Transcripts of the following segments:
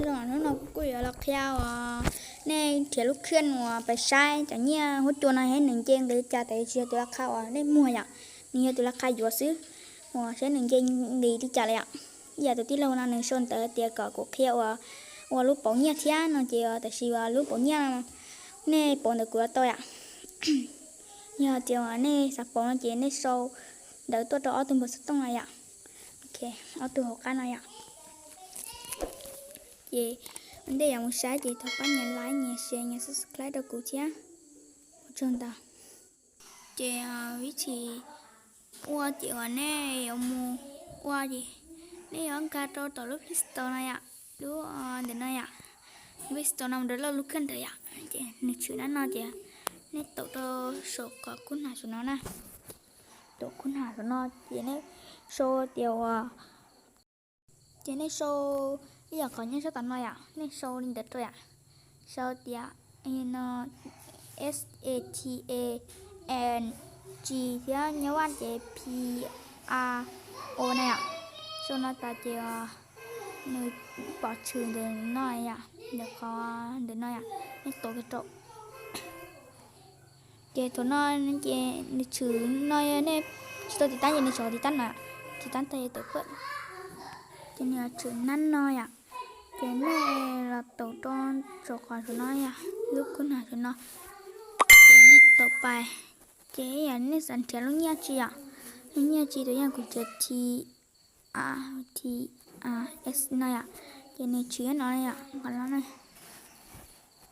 Hnub no kuv kuj yuav los qhia uas nej nrhiav lub khaj uas pais saib cov nyiaj huab cua no es nws nce nqis li cas, tiam sis tsis yog tus laj kha uas nej muag yom, nws yog tus laj kha yuav xwb, uas saib nws nce nqis li cas lawm yom. Ib yam tus tij laug no nws sau ntawv tias kom kuv qhia uas ua lub pauv nyiaj thiab no ces tam sim uas lub pauv nyiaj no nej pauv ntawm kuv los tau yom. Yog tias uas nej xav pauv no ces nej sau ntawv tuaj rau ob tug npawb xov tooj no yom, ob tug hauv qab no yom. Ces ua ntej yuav mus saib ces thov pab nias like, nias share, nias subscribe rau kuv thiab. Ua tsaug ntau. Ces vib thim ua ces uas nej yuav mus ua ces nej yuav nkag rau tom lub Play Store no yom, lub ntawm no yom, Play Store no mus rau lub khaj ntawd yom, ces nws tshwm nab no ces nej taum rau saum qhov kub hnab saum no na. Taum kub hnab saum no ces nej sau tias uas ces nej sau ib yam qhov nyob sab tom no yom, nej sau li ntawd rau yom, sau tias no S A T A N G thiab nyob vaj ces P R O na yom. Sau no tas ces nws pom tshwm ntawm no yom, ntawm qhov ntawm no yom, nej taum kiag rau. Ces thaum no ces nws tshwm no yog nej tsis tau tiv tab ces nws tso tiv tab na, tiv tab tag es tawm pam, ces nws tshwm nab no yom. Ces nej los taum rau saum qhov saum no yom, lub kub hnab saum no, ces nej taum pais. Ces yog nej xav nrhiav lub nyiaj tsi yom, lub nyiaj tsi tus yog kuv nrhiav T R T R S no yom, ces nws tshwm no yom, qhov no na.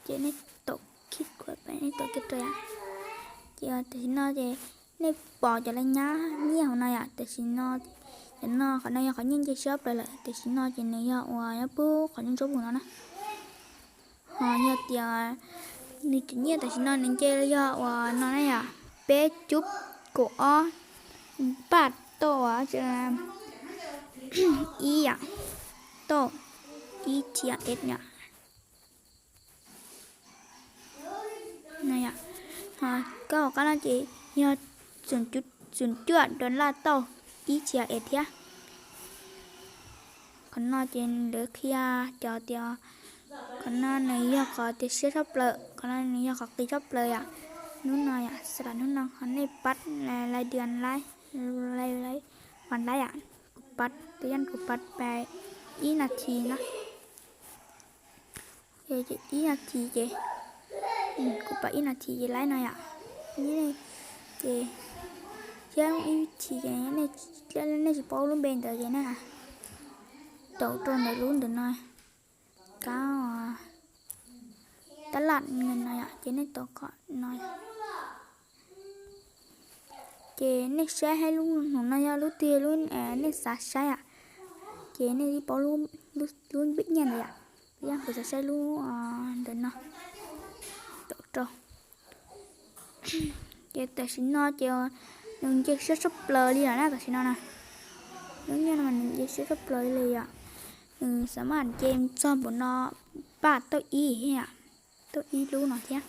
Ces nej taum khib khuam pais, nej taum kiag rau yom. Ces tam sim no ces nej pom cov laj nyab nyiaj hauv no yom, tam sim no, cov no qhov no yog qhov nyiaj nce siab plaws lawm, tam sim no ces nws yog uas nyob pub qhov nyob ntsuab mus no na. Ho yog tias nws cov nyiaj tam sim no nws nce yog uas no na yom, peb cub kaum ob npaj tauj ib yam, tauj ib T R S yom. Ho kab hauv qab no ces yog xoom cuaj dollar tauj ib T R S thiab. Qhov no ces lawv qhia cov tias qhov no nws yog qhov tias siab tshaj plaws, qhov no nws yog qhov qis tshaj plaws yom. Hnub no yom, xam lam hnub no ho nej pab lais dias lais, mas lais yom, kuv pab, tus yog kuv pab pais ib nas this na. Ces ib nas this ces, kuv pab ib nas this ces lais no yom. Ces thiab ib vib thim ces nej tsis paub lub npe ntawd ces nej taum rau ntawm lub ntawm no, kab, tab laj no yom, ces nej taum qhov no. Ces nej saib saib lub no yog lub twg, lub nej xav saib yom, ces nej yeej paub lub npe nyiaj ntawd yom. Kuv yog kuv xav saib lub ntawm no, taum rau. Ces tam sim no ces nws nce siab tshaj plaws li lawm na, tam sim no na. Lub nyiaj no mas nws nce siab tshaj plaws li yom. Nws xam maj nce txog npaum no, paj tauj ib thiab, tauj ib lub no thiab.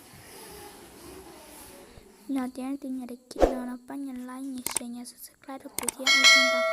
Yog tias leej twg nyiam daim clip no no pab nias like, nias share, nias subscribe rau kuv thiab, ua tsaug ntau.